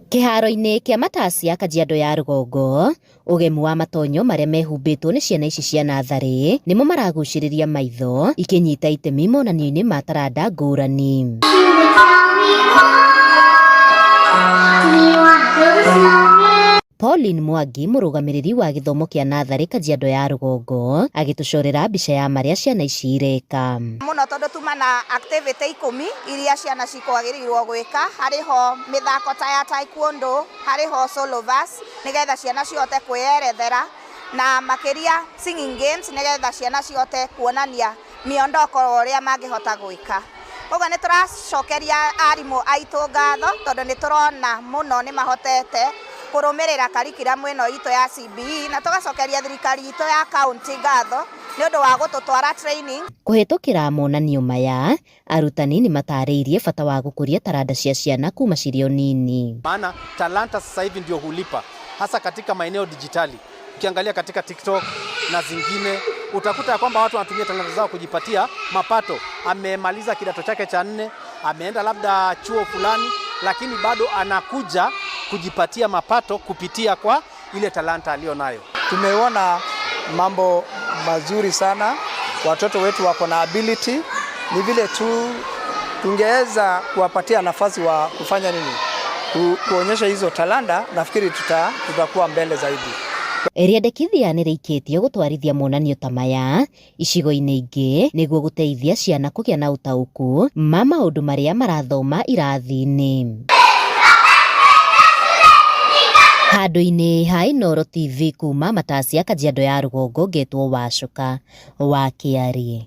Kĩharo-inĩ kĩa Matasia Kajiado ya Rũgongo, ũgemu wa matonyo marĩa mehumbĩtwo nĩ ciana ici cia natharĩ nĩmo maragucĩrĩria maitho ikĩnyita itemi monanio-inĩ ma taranda ngũrani. Pauline Mwangi, mũrũgamĩrĩri wa gĩthomo kĩa natharĩ Kajiado ya Rũgongo, agĩtũcorera mbica ya marĩa ciana ici ireka. Mũno tondũ tuma na activity 10 iria ciana cikwagĩrĩirwo gwĩka. Harĩ ho mĩthako ta ya taekwondo, harĩ ho solo verse nĩgetha ciana cihote kwĩyerethera, na makĩria singing games nĩgetha ciana cihote kuonania miondoko ũrĩa mangĩhota gwĩka. Koguo nĩ tũracokeria arimũ aitũ ngatho tondũ nĩ tũrona mũno nĩ mahotete kũrũmĩrĩra curriculum ĩno itũ ya CBE, na tũgacokeria thirikari itũ ya county ngatho nĩ ũndũ wa gũtũtwara training. Kũhĩtũkĩra monanio maya, arutani nĩ matarĩirie bata wa gũkũria taranda cia ciana kuma cirĩ o nini. Maana talanta sasa hivi ndio hulipa hasa katika maeneo dijitali. Ukiangalia katika TikTok na zingine utakuta kwamba watu wanatumia talanta zao kujipatia mapato. Amemaliza kidato chake cha 4, ameenda labda chuo fulani, lakini bado anakuja kujipatia mapato kupitia kwa ile talanta aliyonayo. Tumeona mambo mazuri sana, watoto wetu wako na ability, ni vile tu tungeweza kuwapatia nafasi wa kufanya nini, kuonyesha hizo talanta, nafikiri tutakuwa mbele zaidi. Rĩendekithia nĩ rĩikĩtio gũtwarithia monanio ta maya icigo-inĩ ingĩ nĩguo gũteithia ciana kũgĩa na ũtaũku ma maũndũ marĩa marathoma irathi-inĩ. Handũ-inĩ ha Inooro TV kuma Matasia Kajiado ya Rũgongo, ngetwo Wacuka wa Kĩarĩ.